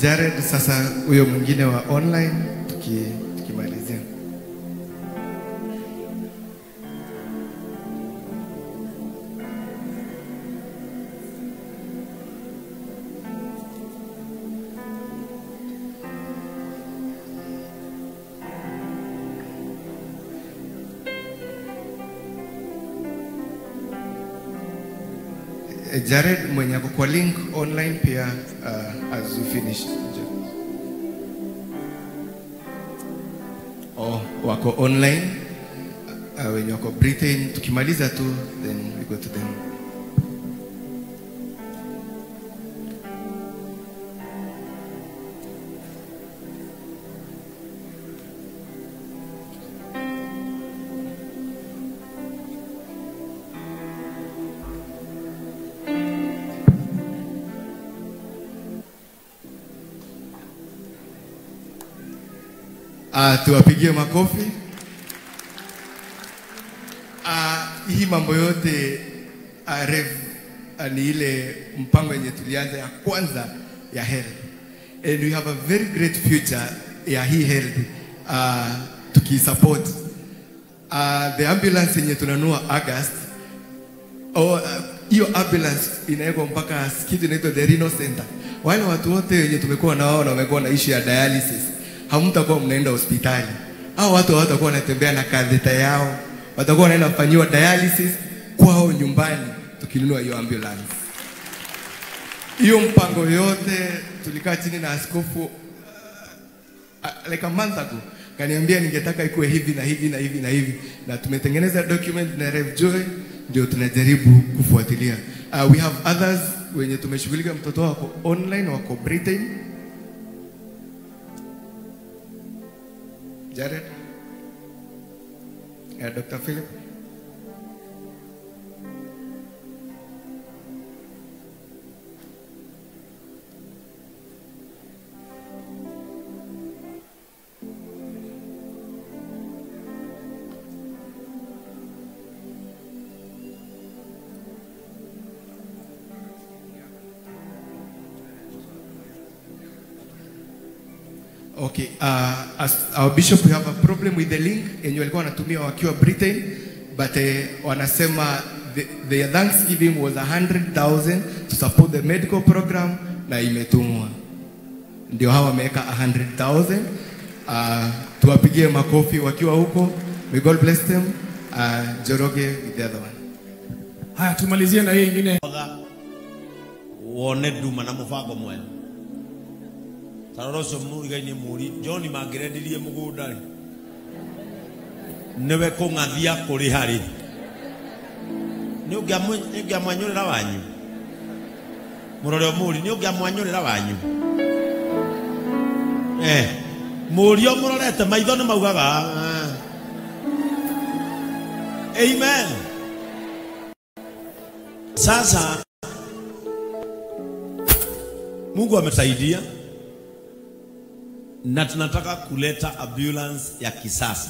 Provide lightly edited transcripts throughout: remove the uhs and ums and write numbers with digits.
Jared, sasa huyo mwingine wa online tukimalizia. Jared mwenye ako kwa link online pia, as we finish. Oh, wako online, wenye wako Britain, tukimaliza tu then we go to them. Tuwapigie makofi. Hii mambo yote Rev, ni ile mpango yenye tulianza ya kwanza ya health. And we have a very great future ya hii health, tukisupport. The ambulance yenye tunanua August, hiyo ambulance inawekwa mpaka kitu inaitwa the Reno Center. Wale watu wote wenye tumekuwa na wao na wamekuwa na issue ya dialysis, hamtakuwa mnaenda hospitali. Hao watu hawatakuwa wanatembea na catheter yao, watakuwa wanaenda kufanyiwa dialysis kwao nyumbani tukinunua hiyo ambulance. Hiyo mpango yote tulikaa chini na askofu like a month ago, kaniambia ningetaka ikuwe hivi na hivi na hivi na hivi, na tumetengeneza document na Rev Joy, ndio tunajaribu kufuatilia. We have others wenye tumeshughulika, mtoto wako online wako Britain. Jared, Dr. Philip. Okay, as our bishop, we have a problem with the link yenye walikuwa wanatumia wakiwa Britain, but wanasema their thanksgiving was 100,000 to support the medical program na imetumwa. Ndio hawa wameweka 100,000. Tuwapigie makofi wakiwa huko. May God bless them. Njoroge with the other one. Haya, tumalizie na hii nyingine. Wone duma na mufango mwega. Taroro ũcio mũrigainĩ mũri John mangĩrendirie mũgũnda rĩ, nĩwe kũng'athia kũrĩha rĩ, nĩ ũngĩamwanyũrĩra wanyu mũrore mũri, nĩ ũngĩamwanyũrĩra wanyu mũri ũmũrorete maitho nĩ maugaga amen. Sasa Mungu amesaidia na tunataka kuleta ambulance ya kisasa.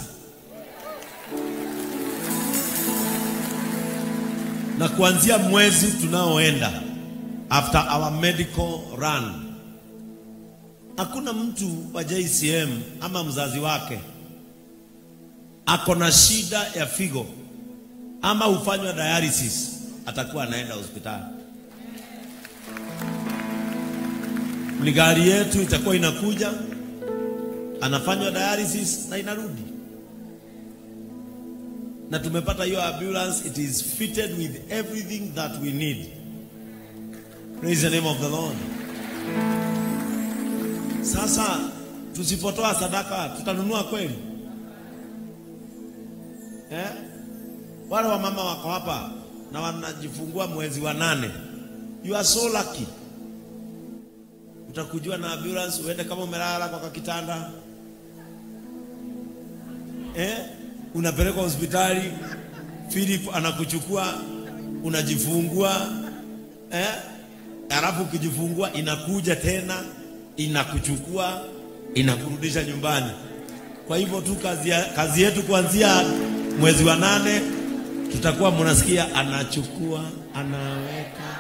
Na kuanzia mwezi tunaoenda, after our medical run, hakuna mtu wa JCM ama mzazi wake ako na shida ya figo ama hufanywa dialysis atakuwa anaenda hospitali. Gari yetu itakuwa inakuja, anafanywa dialysis na inarudi. Na tumepata hiyo ambulance, it is fitted with everything that we need. Praise the name of the Lord. Sasa tusipotoa sadaka tutanunua kweli? Wale wa mama wako hapa na wanajifungua mwezi wa 8. You are so lucky. Utakujua na ambulance uende kama umelala kwa kitanda. Unapelekwa hospitali, Philip anakuchukua, unajifungua, alafu ukijifungua inakuja tena, inakuchukua, inakurudisha nyumbani. Kwa hivyo tu kazi yetu kuanzia mwezi wa 8 tutakuwa mnasikia anachukua, anaweka.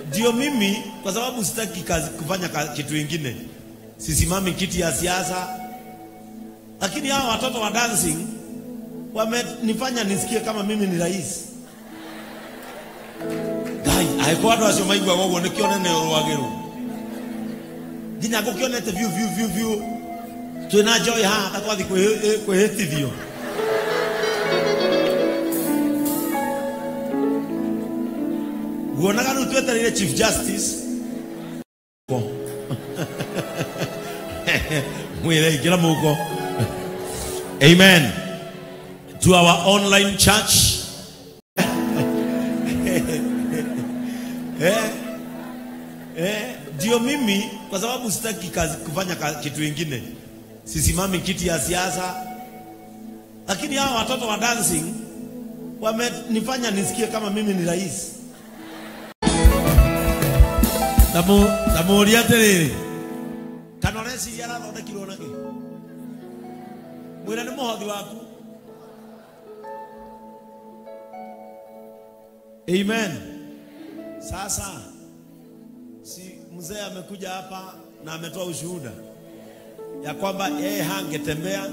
Ndio mimi kwa sababu sitaki kazi, kufanya kitu kingine. Sisimami kiti ya siasa. Lakini hao watoto wa dancing wamenifanya nisikie kama mimi ni rais. Ngai, aiko andu acio maiguaga ũguo nĩkĩo nene ũrũagĩrwo. Nginya ngũkĩonete view view view view. Twĩna joy haha ta twathi kwĩhĩtithio. Guonaga rĩu twetereire Chief Justice. Mwĩre ingĩra mũhuko. Amen. To our online church. Ndio mimi kwa sababu sitaki kazi, kufanya kitu kingine. Sisimami kiti ya siasa. Lakini hao watoto wa dancing wamenifanya nisikie kama mimi ni rais. Tamuria atiriri. Kana ũreciria arathondekirwo na kĩ? Mwĩre nĩ mũhothi waku. Amen. Sasa si mzee amekuja hapa na ametoa ushuhuda ya kwamba yeye hangetembea,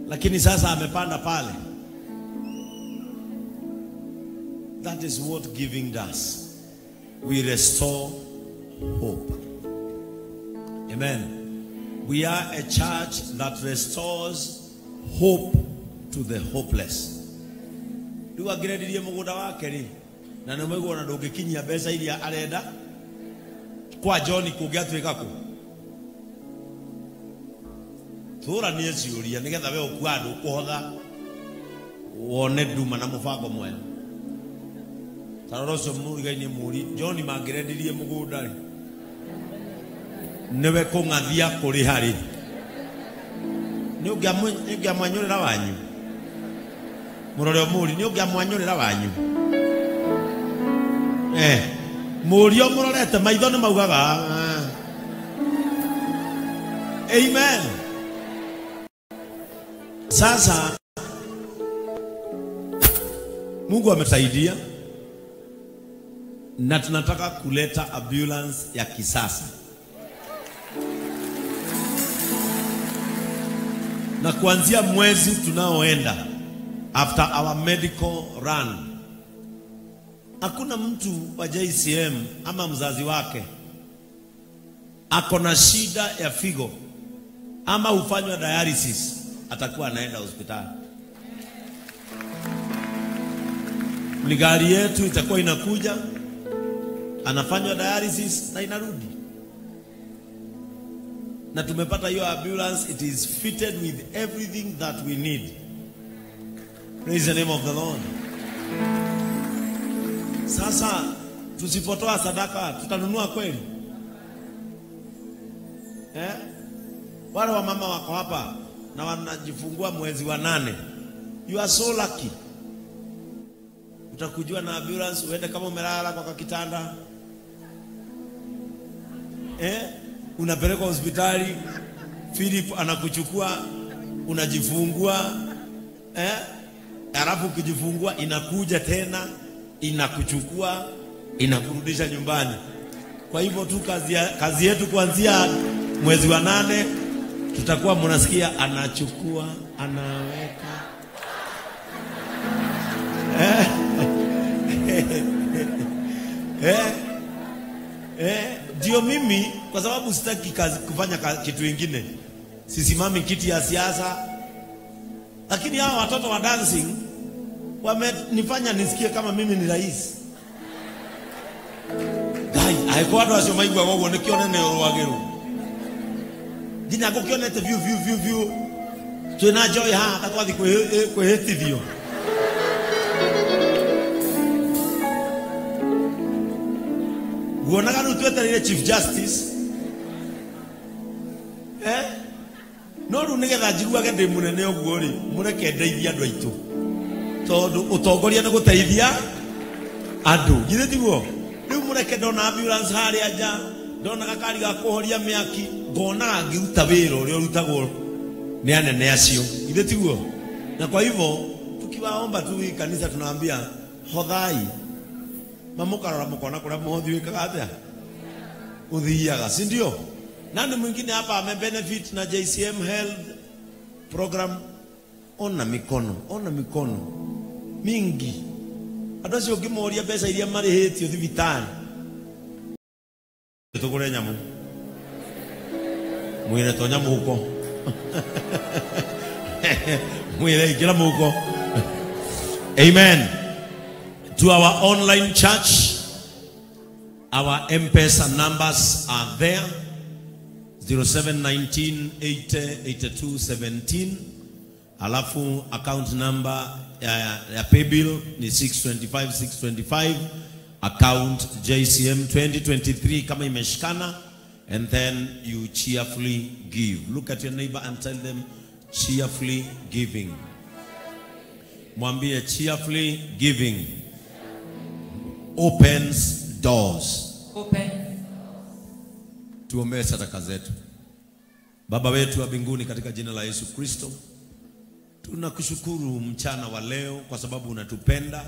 lakini sasa amepanda pale. That is what giving does. We restore hope. Amen. We are a church that restores hope to the hopeless. Rĩu angĩrendirie mũgũnda wake rĩ, na nĩ maigua ona ndũngĩkinyia mbeca iria arenda kwa John kũngĩatuĩka kũ? Tũranie ciũria nĩgetha we ũkua andũ ũkũhotha wone nduma na mũbango mwega. Tarora ũcio mũrigainĩ mũri John mangĩrendirie mũgũnda rĩ, nĩwe kũng'athia kũrĩha rĩ, nĩ ũngĩamwanyũrĩra wanyu? Mũrore mũri, nĩ ũngĩamwanyũrĩra wanyu? Mũri ũmũrorete maitho nĩ maugaga amen. Sasa Mungu amesaidia na tunataka kuleta ambulance ya kisasa. Na kuanzia mwezi tunaoenda, after our medical run, hakuna mtu wa JCM ama mzazi wake ako na shida ya figo ama hufanywa dialysis atakuwa anaenda hospitali. Ni gari yetu itakuwa inakuja, anafanywa dialysis na inarudi. Na tumepata hiyo ambulance, it is fitted with everything that we need. Praise the name of the Lord. Sasa tusipotoa sadaka tutanunua kweli? Wale wa mama wako hapa na wanajifungua mwezi wa 8. You are so lucky. Utakujua na ambulance uende kama umelala kwa kitanda. Unapelekwa hospitali, Philip anakuchukua, unajifungua, alafu ukijifungua inakuja tena inakuchukua, inakurudisha nyumbani. Kwa hivyo tu kazi yetu kuanzia mwezi wa 8 tutakuwa mnasikia anachukua, anaweka. Ndio mimi kwa sababu sitaki kazi, kufanya kitu kingine. Sisimami kiti ya siasa. Lakini hao watoto wa dancing wamenifanya nisikie kama mimi ni rais. Ngai, aiko andu acio maiguaga ũguo nĩkĩo nene ũrũagĩrwo. Nginya ngũkĩonete view view view view. Twĩna joy haha ta twathi kwĩhĩtithio. Guonaga rĩu twetereire Chief Justice. No rĩu nĩgetha njiguage ndĩ mũnene ũguo rĩ, mũreke ndeithie andũ aitũ. Tondũ ũtongoria nĩ gũteithia andũ. Githĩ tiguo? Rĩu mũreke ndona ambulance harĩa nja, ndona gakari ga kũhoria mĩaki, ngonaga ngĩruta wĩra ũrĩa ũrutagwo nĩ anene acio. Githĩ tiguo? Na kwa hivyo tukiwaomba tu hii kanisa tunaambia Hothai. Mamukarora mukona kuria muhothi wikaga atia? Uthiaga, si ndio? Nani mwingine hapa amebenefit na JCM Health program? Ona mikono, ona mikono mingi. Andũ acio ũngĩmoria mbeca iria marĩhĩtio thibitarĩ. Tũgũre nyamũ. Mwĩre tonya mũhuko. Mwĩre ingĩra mũhuko. Amen. To our online church, our M-Pesa numbers are there. 0719 80 82 17. Alafu account number ya paybill ni 625 625. Account JCM 2023 kama imeshikana, and then you cheerfully give. Look at your neighbor and tell them cheerfully giving. Mwambie cheerfully giving opens doors. Open. Tuombee sadaka zetu. Baba wetu wa mbinguni, katika jina la Yesu Kristo, tunakushukuru mchana wa leo kwa sababu unatupenda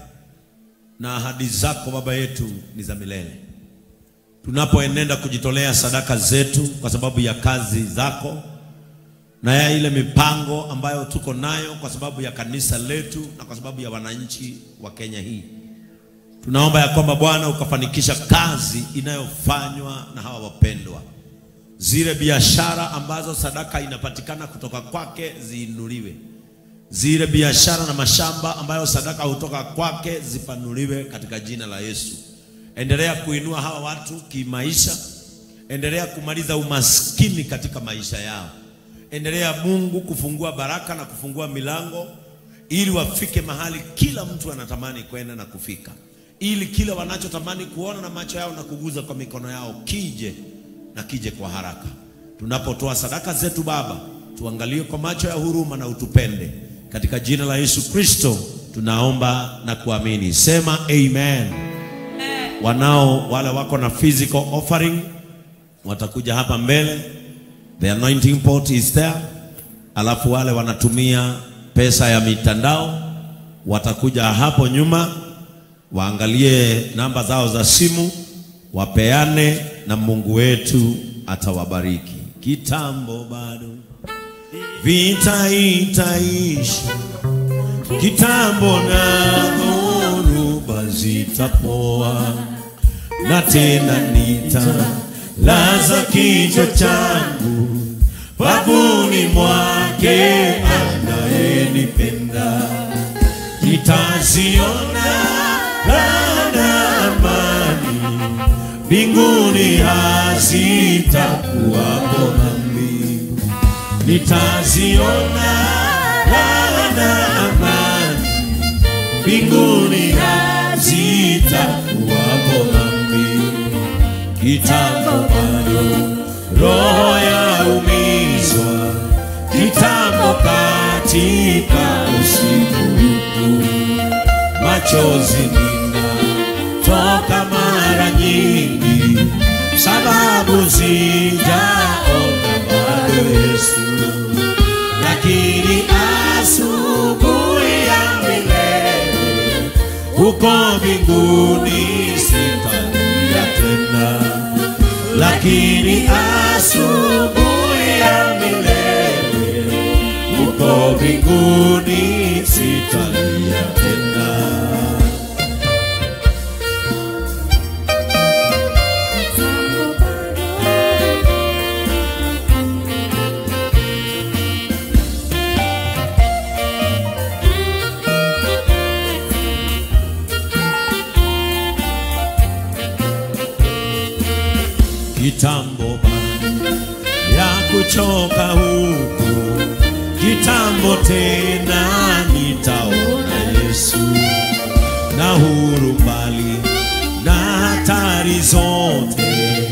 na ahadi zako Baba yetu ni za milele. Tunapoenenda kujitolea sadaka zetu kwa sababu ya kazi zako na ya ile mipango ambayo tuko nayo kwa sababu ya kanisa letu na kwa sababu ya wananchi wa Kenya hii, tunaomba ya kwamba Bwana ukafanikisha kazi inayofanywa na hawa wapendwa. Zile biashara ambazo sadaka inapatikana kutoka kwake ziinuliwe. Zile biashara na mashamba ambayo sadaka hutoka kwake zipanuliwe katika jina la Yesu. Endelea kuinua hawa watu kimaisha. Endelea kumaliza umaskini katika maisha yao. Endelea Mungu kufungua baraka na kufungua milango ili wafike mahali kila mtu anatamani kwenda na kufika. Ili kila wanachotamani kuona na macho yao na kuguza kwa mikono yao kije na kije kwa haraka. Tunapotoa sadaka zetu Baba, tuangalie kwa macho ya huruma na utupende. Katika jina la Yesu Kristo tunaomba na kuamini. Sema amen. Wanao wale wako na physical offering watakuja hapa mbele. The anointing pot is there. Alafu wale wanatumia pesa ya mitandao watakuja hapo nyuma, waangalie namba zao za simu, wapeane na Mungu wetu atawabariki. Kitambo bado vita itaisha, kitambo na dhoruba zitapoa, na tena nitalaza kichwa changu bavuni mwake anayenipenda. Nitaziona raha na amani, mbinguni hazitakuwapo dhambi. Nitaziona raha na amani, mbinguni hazitakuwapo dhambi. Kitambo bado roho yaumizwa, kitambo katika usiku huu, machozi ninatoka mara nyingi, sababu sijaona bado Yesu. Lakini asubuhi ya milele huko mbinguni sitalia tena. Lakini asubuhi ya milele huko mbinguni sitalia tena. Kitambo ya kuchoka huku, kitambo tena nitaona Yesu, na huru mbali na hatari zote,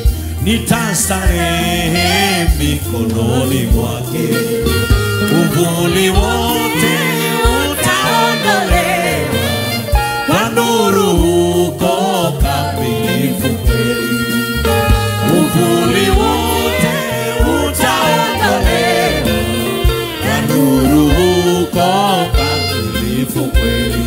nitastarehe mikononi mwake. Uvuli wote utaondolewa kwa nuru huko kamilifu kweli. Uvuli wote utaondolewa kwa nuru huko kamilifu kweli.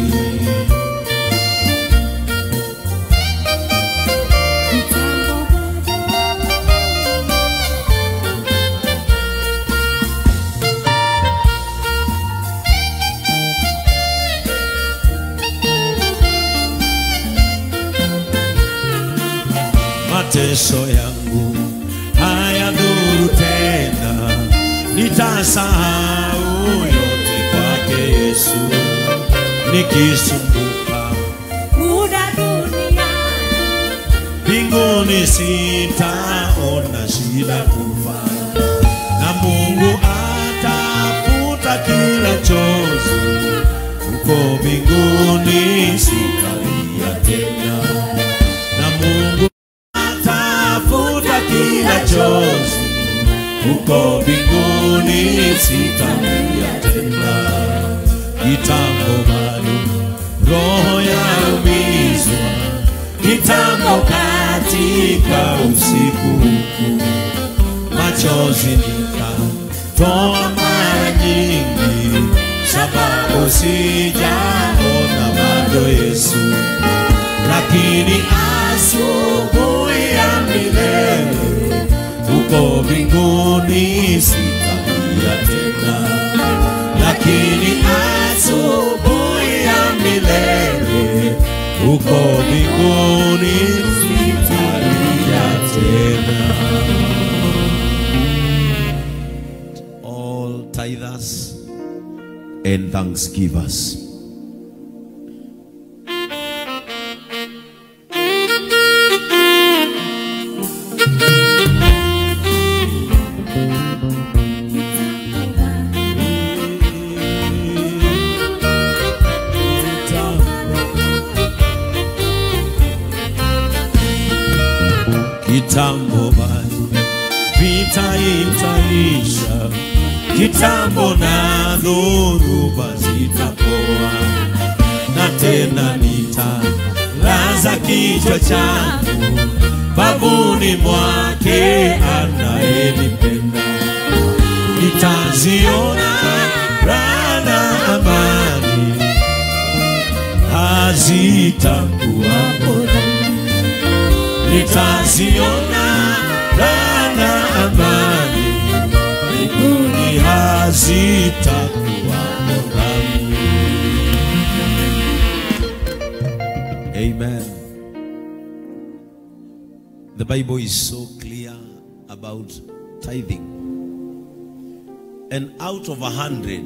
Mateso yangu hayadhuru tena, nitasahau yote kwake Yesu. Nikisumbuka muda dunia, mbinguni sitaona shida kufa, na Mungu atafuta kila chozi, huko mbinguni sitalia tena. Na Mungu atafuta kila chozi, huko mbinguni sitalia tena. Kitambo bado roho yaumizwa, kitambo katika usiku huu, machozi nikatoa mara nyingi, sababu sijaona bado Yesu. Lakini asubuhi ya milele, huko mbinguni sitalia tena. Lakini asubuhi ya milele, huko mbinguni sitalia tena. All tithers and thanksgivers. Kitambo bado vita itaisha, kitambo na dhoruba zitapoa, na tena nitalaza kichwa changu bavuni mwake anayenipenda. Nitaziona raha na amani, hazitakuwapo. Nitaziona raha na amani, mbinguni hazitakuwapo dhambi. Amen. The Bible is so clear about tithing. And out of 100,